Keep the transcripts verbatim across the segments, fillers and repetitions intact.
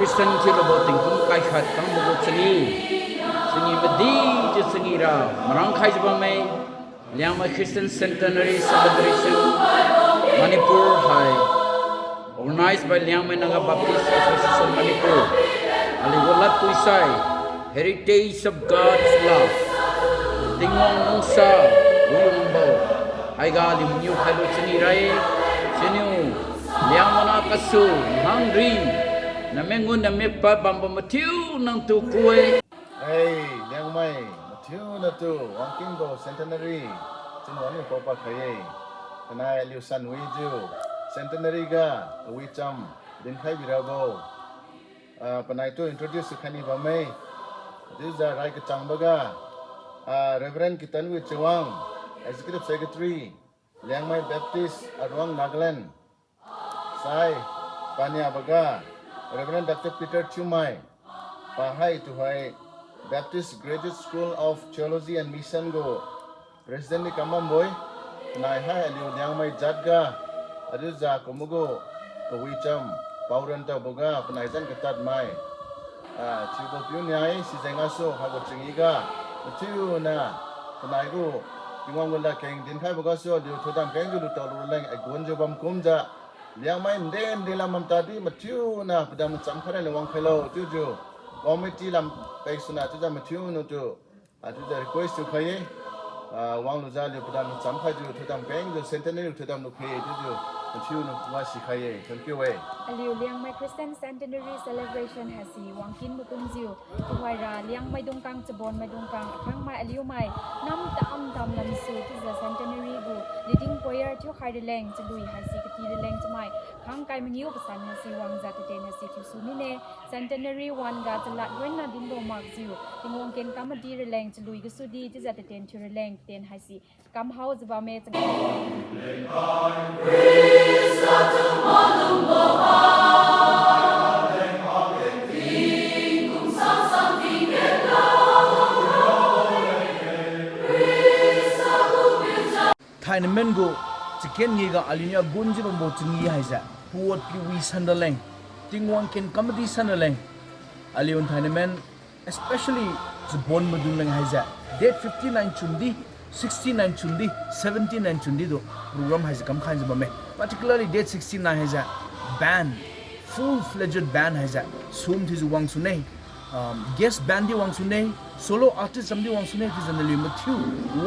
Christian thiulubo tingkum kaikhat kangbo gu changi, changi madijiu changi ra marang khaijiu bamme. Liangmai Christian Centenary Celebration, Manipur hai, organized by Liangmai Naga Baptist Association Manipur. Aliu gu ladpuisai, Heritage of God's Love, Tingwang lungsa, Tingwang bo. Haiga aliu mangiu khailu changi ra-e. Siniu Liangmai na kasu, hangri, nameng ngun nameng pad bambo mathiu natu ku-e. Ei, Liangmai mathiu natu wangkinbo centenary chunwang niu paopa khai-e. Panai aliu san wijiu centenary ga kawicham dinkhai birabo, ah, panaitu introduce khai ni bamme. Chiujiu rai kachangboga, ah, Reverend Kitanwi Chawang, Executive Secretary, Liangmai Baptist Aruang, Nagaland. Sai, paniaboga, Reverend Doctor Peter Thiumai, pahai tuhoi Baptist Graduate School of Theology and Mission gu President di kambambo-e. Panai hai aliu Liangmai jat ga, aliu ja kumbo gu kawicham paoran taoboga panai zan katadmai, ah, thiubo piu nia-e. Sijeng gasu haibo changi ga mathiuna panai gu Tingwang gu ladkeng dinkhaibo gasu aliu thoidam kengjiu lutao luleng agunjiu bam kumjiu, Liangmai nde nde lam bam tadi mathiuna padam cham khaira leng wang khailo chiujiu committee lam pek suna chiujiu mathiu natu, ah, chiujiu request thiukhai-e. Ah, wanglujiu aliu padam cham khaijiu thoidam kengjiu centenary thoidam lukhe chiujiu mathiu natu wasi khai-e. Thank you e. Aliu Liangmai Christian Centenary Celebration haise wangkin makumjiu, tuhoira Liangmai dungkang, Chabonmai dungkang, akhangmai aliumai, nam tam tam lamsu chiujiu centenary gu leading choir thiukhai raleng chalui haise kati raleng chamai khangkai mangiu pasan haise wangjiu taden haise thiusu mine. Centenary wan ga chalad loina dinbo makjiu Tingwang ken kam madi raleng chalui gasudi chiujiu taden thiu raleng taden haise kamhaojiu bamme chang. Thainai men gu chaken ngi ga aliuniu agunjiu bambo changi haise, puot piwi san raleng, Tingwang ken kam madi san raleng, aliu thainai men, especially Chabon maidung leng haise, date fifty nine chun di, sixty nine chun di, seventy nine chun di tu program haise kamkhaijiu bamme. Particularly date sixty nine haise, band, full-fledged band haise sum thiujiu wangsune, um, guest band di wangsune, solo artist cham di wangsune, chiujiu naliu mathiu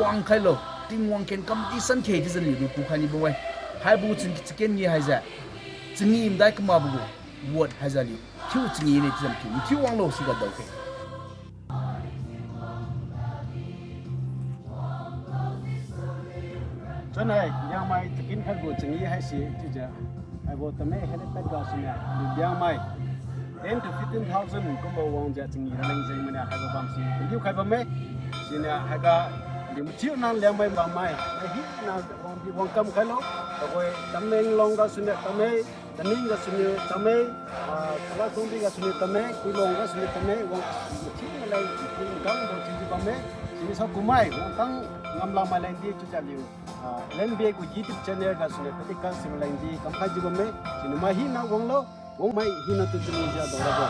wangkhailo, Tingwang ken kam madi san khe chiujiu naliu kukhai nibo-e. Haibo chin chaken ngi haise, changi madai kamakbo gu word haise aliu thiu changi ne chiujiu mathiu, mathiu wanglo siga daokhe. Chunai Liangmai chakenkhai gu changi haise chiujiu, haibo tame helipad gasuniu Liangmai ten to fifteen thousand kumbo wangjiu changi raleng jeng mane haibo bamsi liukhai bamme. Siniu haiga aliu mathiu nan Liangmai bammai, mai hina wangdi wangkam khailo, tuhoi Tamenglong gasuniu tame, Taning gasuniu tame, ah, Kalakhongbi gasuniu tame, Kuilong gasuniu tame, wang mathiu naleng mathiu ngambo thiujiu bamme. Siniu saokummai wangtang ngamlamai lengdi chiujiu aliu, ah, L N B A gu YouTube channel gasuniu telecast thiu ralengdi kamkhaijiu bamme. Siniu mai hina wanglo, wangmai hina tu chunwijiu daorabo.